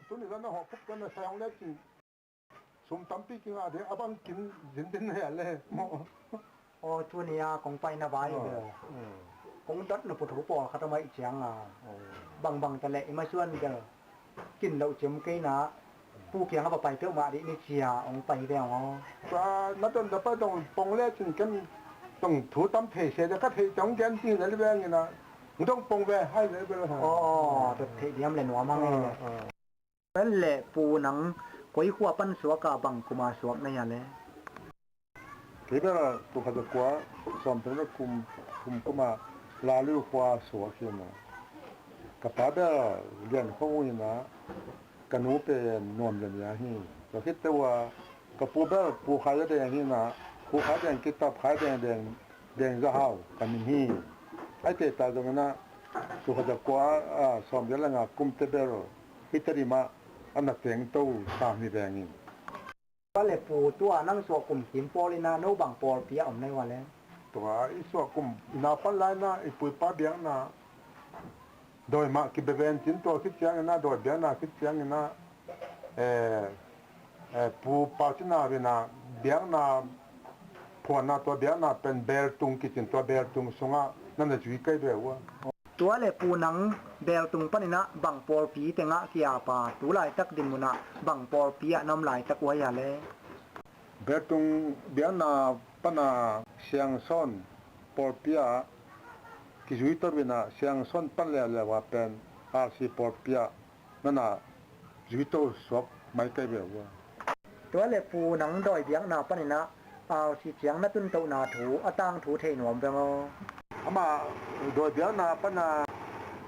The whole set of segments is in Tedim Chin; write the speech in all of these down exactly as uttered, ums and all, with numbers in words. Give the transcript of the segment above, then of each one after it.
Tuni zan a hawh phup kan a sai hong le cin. Sum tampi kingah ding a bang kin zin din hei a le maw. Aw, tuni a kong paina vai ve. Kong dot na pu thu pawl khat a maih cianga. Bangbang ta leh i masuan bel kin loh ciam kei na. Pu kiang a va pai peuhmah dih ni cia hong pai ve aw. Na don da pa dong pong le cin ken dong thu tam thei se da ka thei ciang gen ti na le veng ina. Dong pong ve hai le bel ha. Aw, aw, dot thei diam le nuam hang e. Pen le pu nang koi khua pan suak a bang kuma suak na hia le? Kei bel tul khat za kua sawm thum le kum, kum kuma Laliu khua suak hi na. Ka pa bel Lian Khong uh hi na, ka nu pen Nuam Lian Ia hi. Tua khit teh ua ka pu bel Pu Khai Za Deng hi na, Pu Khai Deng Kitap, Khai Deng Deng, Deng Za Hau ka min hi. Ai te ta zong na, tul khat za kua, a, sawm le nga kum te bel hi ta di mah, a na teng to sang hi veng in. Tua le pu, tua nang suah kum kim pawl ina no bang pawlpi a om na hi ua le? Tua i suah kum ina pan lai na i pu i pa biakna dawi mah kibe ven cin tua khit ciang ina dawi biakna khit ciang ina, eh, eh, pu pa cina vina biakna phuanna tua biakna pen Beltung kicin tua Beltung sungah na na zui kai ve ua. Tua le pu nang Beltung paninah bang pawlpi tengah kiapa tu laitak dinmunah bang pawlpi ah na om laitak uh ahi a le? Beltung biakna pana Siangsawn pawlpi ah kizui to inah Siangsawn pan leuleu ah pen R C pawlpi ah nana zui to suak mai kai ve uh a. Tua le pu nang dawi biakna paninah R C ciang na tuntohna thu a tangthu thei nuam veng aw. Amah dawi biakna pana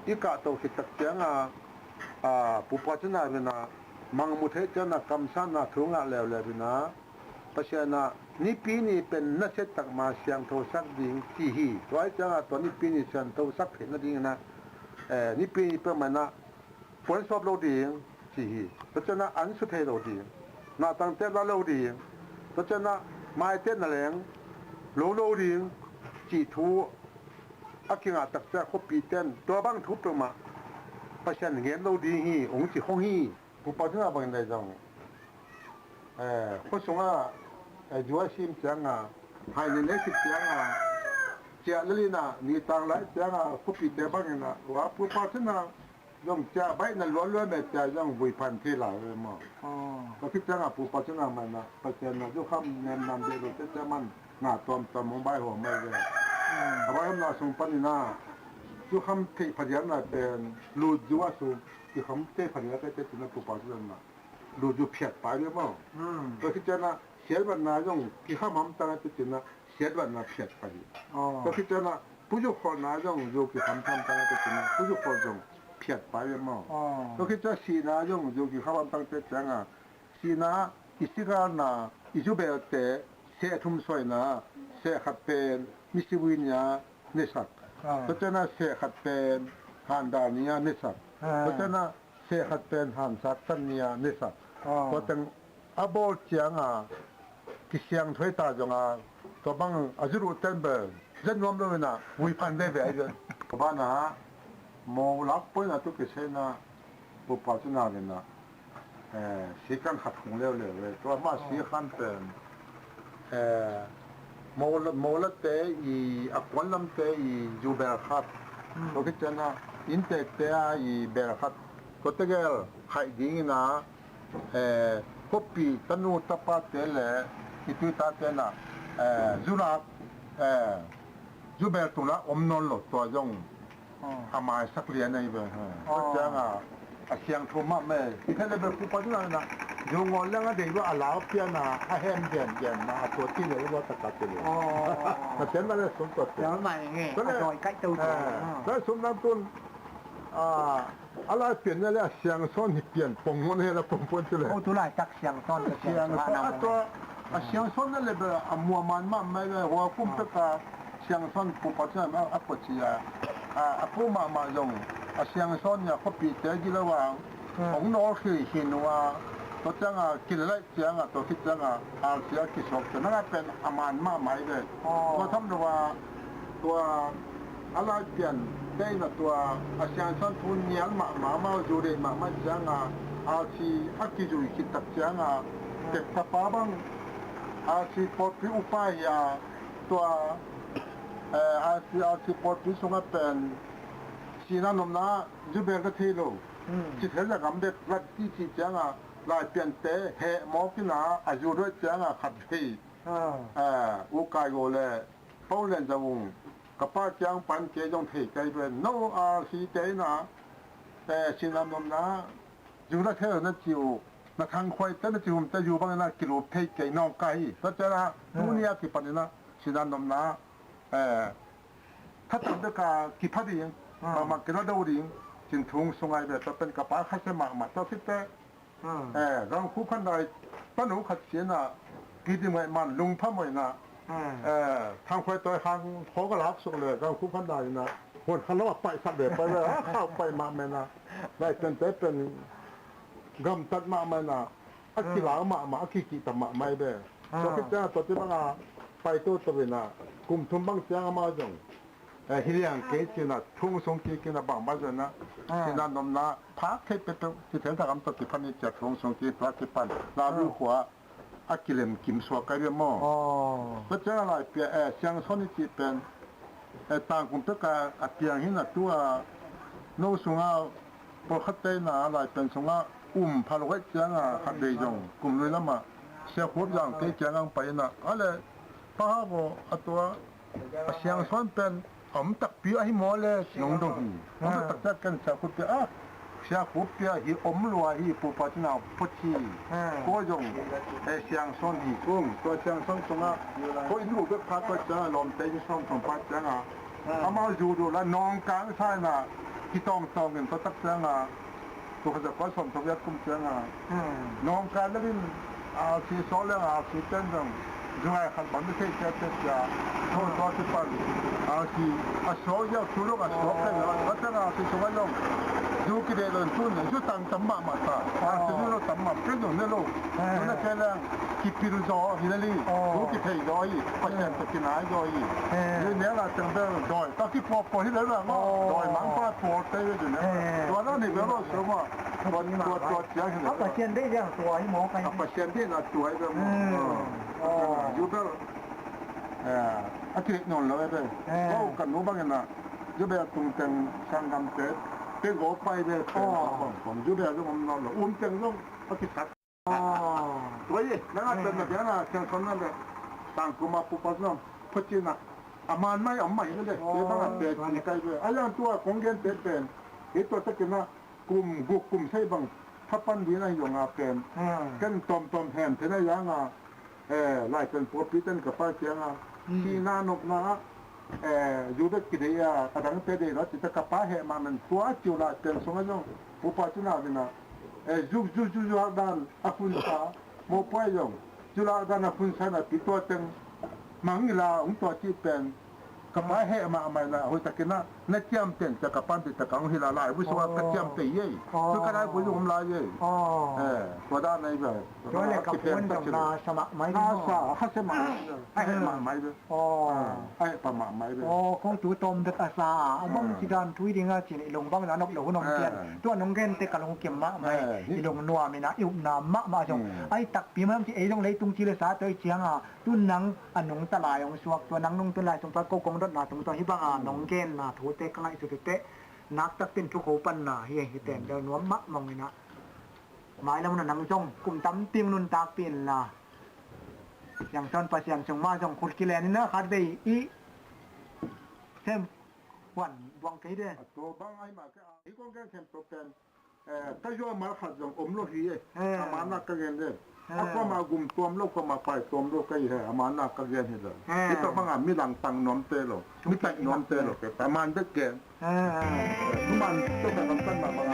i kahto khit tak cianga, a, pu pa cina vinah mangmu theih ciana kamsanna thu ngah leuleu vinah Pasian ah nipi ni pen na siat tak ma siangtho sak ding ci hi. Tua hi cianga tua nipi ni siangtho sak theih nadinginah, eh, nipi ni peuhmah inah puan sawp lo ding ci hi. Tua cianah an su thei lo ding, nahtang tep la lo ding, tua cianah maite na leng lo lo ding cih thu a kingah takcia khuapi ten tua bang thu peuhmah Pasian ngen lo ding hi ung ci khong hi. Pu pa cina bangin dai zong, eh, khua sungah, eh, zu a sim cianga hai ni nei khit cianga ciah lalina ni tang lai cianga khuapi te bangina ua pu pa cina zong cia baihna lualuai meh cia zong vui phan thei lai ve maw? Aw. Tua khit ciangah pu pa cina maina Pasian na zukham nem nam deh lo te cia man na tuamtuam hong bai huam mai ve. A bai hamna sung panina zukham theih phadiakna pen lut zu a sung kikham theih phadiak te cina pu pa cina lut zu phiat pai ve maw? Tua khit ciangah siatvatna zong kikham hamtang te cina siatvatna phiat pai hi. Aw. Tua khit ciangah puzu kholhna zong zu kikham hamtang te cina puzu kholh zong phiat pai ve maw? Aw. Tua khit ciangah sihna zong zu kikham hamtang te ciangah sihna i sigalna i zubelte seh thum sawina seh khat pen misivui nia nesak. Aw. Tua ciangah seh khat pen handa nia nesak. Aw. Tua ciangah seh khat pen hansak tan nia nesak. Aw. Tua teng a bawl cianga kisiangtho ta zonga tua bang a zut uh ten bel zat nuam lo inah vui phan veve ahi ve. Tua banah mo lak poina tu kiseina pu pa cina inah, eh, sikan khat hung leuleu ve. Tua mah sikan pen, eh, mo, mo late i a kuan lamte i zu bel khat. Tua khit ciangah inntekte a i bel khat. Tua tegel khaih dingina, eh, khuapi tanu tapate le i tuitate na, eh, zu lak, eh, zu bel tungah om nawn lo tua zong a maisak lian ahi ve. Tua ciangah a siangtho mahmah hi kha le bel pu pa cina inah zu ngawl leng a dei lo a lau piana a hem gengenna a tua ti le lo taka ti le. Na ten ma le sum tua ti. Tua le sum nang tun a lai pian nia le a siangsawn hi pian pong ngon hela pong pon ti le. Aw, tu laitak siangsawn a tua a siangsawn na le bel a muaman mahmah le hua kum peka siangsawn pu pa cina a kua ci a, a, a pu mahmah zong a siangsawn nia khuapite gilo a hong nawl khilkhil nua tua cianga kilaih cianga tua khit cianga R C a kisuak cia nanga pen a man mahmah hi ve. Tua tham lo a tua a lai pian Tei na tua a Siangsawn thu nial mahmah, amau zu deih mahmah cianga, R C a kizui khit tak cianga, tek tapa bang R C pawlpi upa hi a, tua, eh, R C, R C pawlpi sungah pen sihna nopna zu bel ka thei lo. Ci thei zak am bek lat ci ci cianga, Laipiante heh mawk ina a zu duai cianga khat vei. Ah, U Kai Go le Pau Lian Zau Ung, ka pa kiang pan kei zong thei kei ve. No, a, hi te ina, eh, sihna nopna zu la thei na ci uh, na thangkhuai te na ci hum te zu bang ina kilup thei kei nawng ka hi. Tua ciana tuni a kipan ina sihna nopna, eh, thatang beka kipha ding, mahmah kila do ding, cin thung sungai ve. Tua pen ka pa khasia mahmah tua khit te. Eh, Gangkhu Khan Dai tanu khat si ina, kidim ngai man lungpha mawh ina, eh, thangkhuai tawi hang khaw ka lak suk le Gangkhu Khan Dai ina, huan khan lo a paih khat ve, paih ve, a khau paih mahmah ina, Laipiante pen gamtat mahmah ina, a kilau mahmah, a kikihta mahmah i ve. Tua khit cianga tua ci banga pai toto ina, kum thum bang cianga amau zong, eh, hi liang kei cina, thung sung kik ina bang bang zong ina, sihna nopna phak thei peuhpeuh, ci thei tak am tawh kiphan i cia thung sung kik tua kipan. Lalu khua a kilem kim suak kai bia maw. Tua cianga Laipia, eh, Siangsawn i cih pen, eh, tangkum peka a piang hi na tua no sunga pawlkhat te ina Laipian sunga um pha lo kai cianga khat vei zong kum lui lama Sia Khup Zang te cianga ang pai ina a le pa ha bo a tua a Siangsawn pen a om takpi ahi maw le nong dong hi. Nong dong taktak kan Sia Khup Pia, a, Sia Khup Pia hi om lua hi, pupa cina phot hi. Ko zong, eh, Siangsawn hi kung. Tua Siangsawn sunga ko inn lu bek pha tua cianga lawmte inn sawm thum pha cianga amau zu du la nawngkang sa ina kitawngtawng in tua tak cianga Tua khat za kua sawm thok yat kum cianga nawngkai lelin a si saw leng a si ten zong zungai khat bang mi thei cia cia cia thaw thaw si pan a si a saw yau thu lok a saw kai la a tang a si sungah zong zu kideih lo in tun zu tang tam mahmah ta a si zu lo tam mah pen zong ne lo. Zu na kei leng kipil zaw hi leli zu kithei zaw hi Pasian tawh kinai zaw hi. Zu ne la tang bel dawi ta kipuakpuak hi lel bang aw dawi mang pa puak te hi zu ne. Tua na ni bel lo sungah Tua, tua, tua ciang hi lo. A Pasian deih liang tua hi maw kai? A Pasian deih na tua hi bel maw? Hmm. Aw. Zu bel, eh, a kirik nawn lo hi bel. Eh. Ko kan nu bangin a zu bel tungteng sanggamte te go pai bel pen. Aw. Bang, bang zu bel zong om nawn lo. Umteng zong a kisak. Aw. Tua hi, nang a pen na bel na siang son na bel. Tangkum a pupa zong phucin a. A man mai om mai hi bel. Aw. Bel bang a pe ci kai bel. A yang tua kong gen te pen. Hi tua takin a kum guk kum sei bang thapan ding ahi zong a pen. Hmm. Ken tawmtawm hem thei na yang a, eh, Laipen pawlpi ten ka pa kiang a, hmm, sihna nopna, eh, zu bek kidei a, a dangte dei lo, ci ta ka pa heh mah men tua a ciu Laipen sungah zong, pupa cina ding a, eh, zu, zu, zu, zu hak dan a khun sa, mawpuai zong, zu lak dan a khun sa na pi tua teng, mang ila, ung tua cih pen, Ka pa heh mahmah ina, hoih takin a, na ciamteh in cia ka pan pi tak a hong hilh a laibu sungah ka ciamteh ei. Aw. Tua ka laibu zong om lai ei. Aw. Eh, tua dan ahi bia. Tua le ka puan zong na sa mahmah hi. Na sa, a khasia mahmah hi. A heh mahmah hi bia. Aw. Ah, a heh pha mahmah hi bia. Aw, ko tu tawm dek a sa a, a bang ci dan tui ding a cin i lung bang na nop lo hun om cian. Tua nong gen te ka lungkim mahmah hi. I lung nuam ina, i upna mahmah zong. Ai takpi mah ci ei zong leitung ci le sa tua i ciang a, tun nang a nungta lai hong suak tua, nang nungtun lai sung tua, ko kong dotna sung tua, hih banga nong genna thute ka ngaihsut uh teh, naktak tin thukho panna hi, hi ten deuh nuam mahmah ina. Mailam una nang zong kum tampi nuntakpih inla, Siangsawn Pasian sung mah zong khut kilen ina khat vei i sem huan buang kei de. A tua bang ahi mah kei a, hih kong gen khempeuh pen Eh, ka zuau mal khat zong om lo hi e. Eh. A man a ka gen le. Eh. A kuamah gum tuam lo, kuamah pai tuam lo ka hi he, a man a ka gen hi lo. Eh. Hi tawh bangah midang tang nuamte lo, mi taih nuamte lo, kei ta man bek gen. Eh. Thuman tawh ka gamtat mah bang